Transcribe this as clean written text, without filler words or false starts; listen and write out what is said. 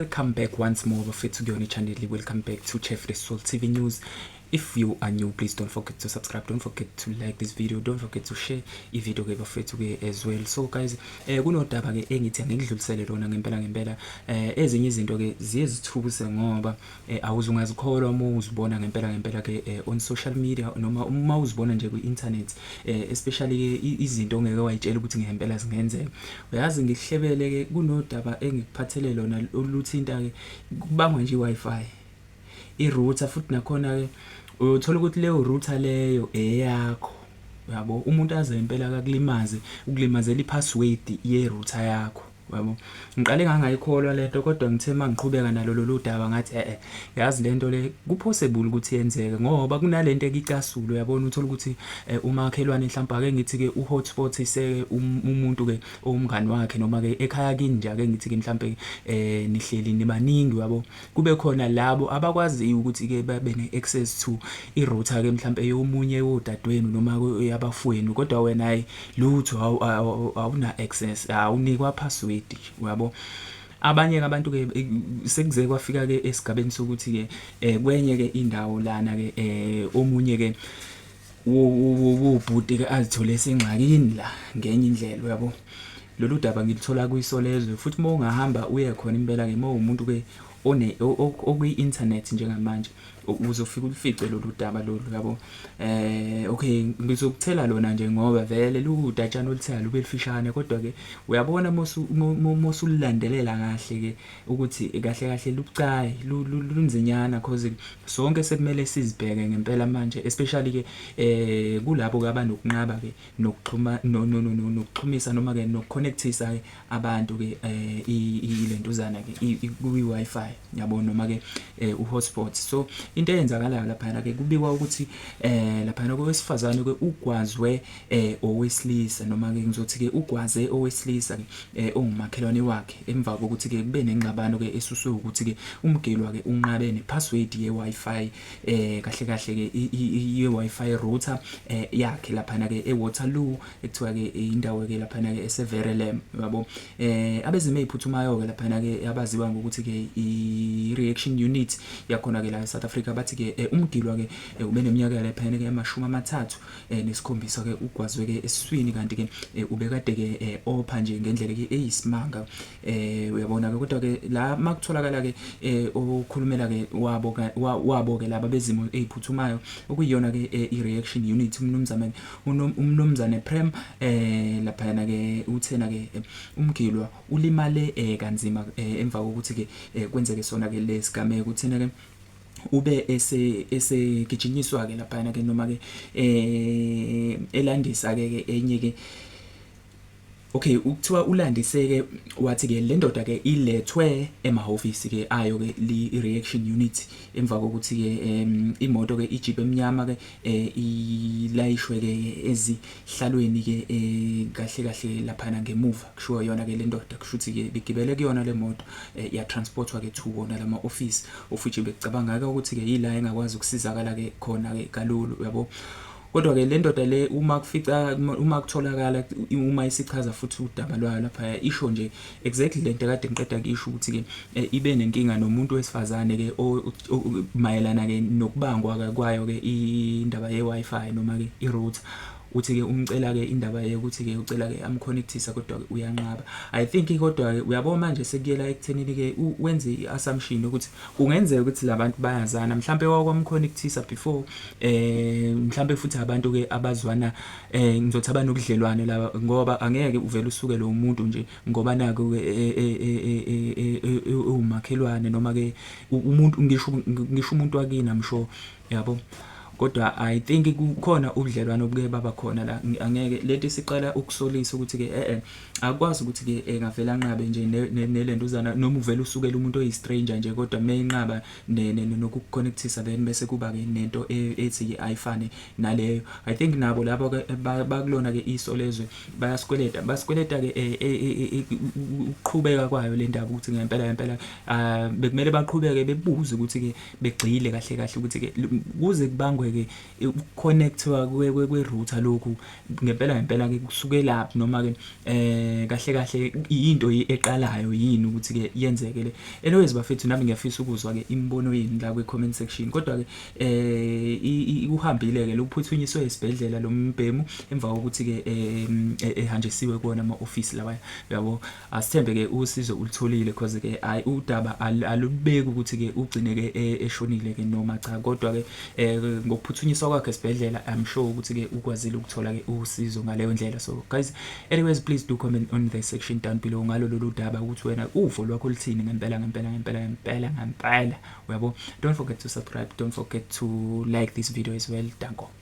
Welcome back once more, bafethu, kuyona channel. Welcome back to Chef The Soul TV News. If you are new, please don't forget to subscribe, don't forget to like this video, don't forget to share i-video ke, bafethu ke, as well. So guys, kunodaba ke engithi angikudlulisele lona ngempela ngempela. Ezinye izinto ke ziye zithuse ngoba awuzungazikholwa uma uzibona ngempela ngempela ke on social media noma uma uzibona nje kwi-internet, especially ke izinto ongeke wayitshela ukuthi ngempela zingenzeka. Uyazi, ngikuhlebele ke, kunodaba engikuphathele lona oluthinta ke kubangwa nje i-Wi-Fi, i-router. Futhi nakhona ke uyothola ukuthi leyo router leyo eyakho, uyabo, umuntu aze impela akakulimaze, ukulimazela i-password ye-router yakho, uyabo. Ngiqale ngangayikholwa lento, kodwa ngithe mangiqhubeka nalo lolu daba ngathi, eh, yazi, lento le ku-possible ukuthi yenzeke ngoba kunalento ekicasulo, uyabona. Uthola ukuthi umakhelwane mhlawumbe, ake ngithi ke, u-hotspot se umuntu ke owumngani wakhe noma ke ekhaya kini nje, ake ngithi ke mhlawumbe nihleli nibaningi, uyabo, kube khona labo abakwaziyo ukuthi ke babe ne-access to i-router ke mhlawumbe yomunye wodadewenu noma yabafowenu, kodwa wena hayi lutho, awuna access, awunikwa password, uyabo. Abanye ke abantu ke sekuze kwafika ke esigabeni sokuthi ke kwenye ke indawo lana ke omunye ke wobhuti ke azithole esengxakini la ngenye indlela, uyabo. Lolu daba ngilithola kuyiSolezwe futhi. Uma ungahamba uye khona impela ke, uma uwumuntu ke one okwi-internet njengamanje, uzofika ulifice lolu daba lolu, yabo. Okay, ngizokuthela lona nje ngoba vele ludatshana oluthela lube lifishane, kodwa ke uyabona mosulilandelela kahle ke ukuthi kahle kahle lubucayi, lunzinyana, cause sonke sekumele sizibheke ngempela manje, especially ke kulabo ke abanokunqaba ke nokuxhuma nokuxhumisa noma ke nokuconnectisa ke abantu ke ilentuzana ke kwi-Wi-Fi, yabo, noma ke u-hotspot. So into eyenzakalayo laphana ke, kubikwa ukuthi laphana kowesifazane ke ugwazwe owesilisa, noma ke ngizothi ke ugwaze owesilisa ke ongumakhelwane wakhe emva kokuthi ke kube nengxabano ke esuswe ukuthi ke umgilwa ke unqabe ne-password ye-Wi-Fi, kahle kahle ke ye-Wi-Fi router yakhe laphana ke eWaterloo, ekuthiwa ke indawo ke laphana ke eseVerelem, yabo. Abezimo eziphuthumayo ke laphana ke, abaziwa ngokuthi ke i-reaction unit yakhona ke la eSouth Africa, bathi ke umgilwa ke ube neminyaka laphana ke 37 ke ugwazwe ke esiswini, kanti ke ubekade ke opha nje ngendlela ke eyisimanga, uyabona ke. Kodwa ke la makutholakala ke okhulumela ke wabo wabo ke laba bezimo eziphuthumayo, okuyiyona ke i-reaction unit, umnumzane Prem laphana ke, uthena ke umgilwa ulimale kanzima emva kokuthi ke kwenzeke sona ke lesigameko. Uthena ke ube esegijinyiswa ke laphana ke, noma ke elandisa ke enye ke. Okay, ukuthiwa ulandise ke, wathi ke le ndoda ke ilethwe emahhovisi ke ayo ke li reaction unit emva kokuthi ke imoto ke, ijeep emnyama ke, ilayishwe ke ezihlalweni ke kahle kahle laphana ngemuva, kushiwo yona ke le ndoda, kusho ukuthi ke bigibele kuyona le moto, ya transportwa ke to wona lama office, of which bekucabanga ke ukuthi ke yila engakwazi ukusizakala ke khona ke kalulu, uyabo. Kodwa ke le ndoda le, uma kufica, uma kutholakala, uma isichaza futhi udaba lwayo lapha, isho nje exactly lento ekade ngiqeda kuyisho, ukuthi ke ibe nenkinga nomuntu wesifazane ke mayelana ke nokubangwa kwayo ke indaba ye-Wi-Fi noma ke i-router. Uthi ke umcela ke indaba yokuthi ke ucela ke amconnectisa, kodwa ke uyanqaba, I think. Kodwa ke uyabona manje sekuyela ekuthenini ke wenze i-assumption ukuthi kungenzeka ukuthi labantu bayazana, mhlambe wakwamconnectisa before, mhlambe futhi abantu ke abazwana, ngizothi abanobudlelwane laba, ngoba angeke uvele usuke lo muntu nje ngoba naku ke umakhelwane noma ke umuntu, ngisho umuntu wakini, I'm sure, yabo. Kodwa I think kukhona ubudlelwano obuke baba khona la. Angeke lento isiqala ukusolisa ukuthi ke akwazi ukuthi ke engavela anqabe nje nelentuzana, noma uvela usukela umuntu oyi-stranger nje, kodwa mayinqaba nokukuconnectisa, then bese kuba ke nento ethi ke ayifane naleyo. I think nabo labo ke bakulona ke iSolezwe bayasikweleta, basikweleta ke ukuqhubeka kwayo le ndaba, ukuthi ngempela ngempela bekumele baqhubeke bebuze ukuthi ke begxile kahle kahle ukuthi ke kuze kubangwe. mhlawumbe ke ukuconnectwa kwe router lokhu ngempela ngempela ke kusuke laphi, noma ke kahle kahle into eqalayo yini ukuthi ke yenzeke le. Anyways bafethu, nami ngiyafisa ukuzwa ke imibono yenu la kwi comment section. Kodwa ke uhambile ke, lokuphuthunyiswe esibhedlela lo mbhemu emva kokuthi ke ehanjisiwe kuona ama office lawa, yabo. Asithembe ke usizo ulitholile, because ke hayi, udaba alubeki ukuthi ke ugcine ke eshonile ke noma cha. Kodwa ke ngokuphuthunyiswa kwakhe esibhedlela, I'm sure ukuthi ke ukwazile ukuthola ke usizo ngaleyo ndlela. So guys, anyways, please do comment on the section down below ngalo lolu daba, ukuthi wena uvo lwakho luthini ngempela ngempela ngempela ngempela ngempela, uyabo. Don't forget to subscribe, don't forget to like this video as well. Danko.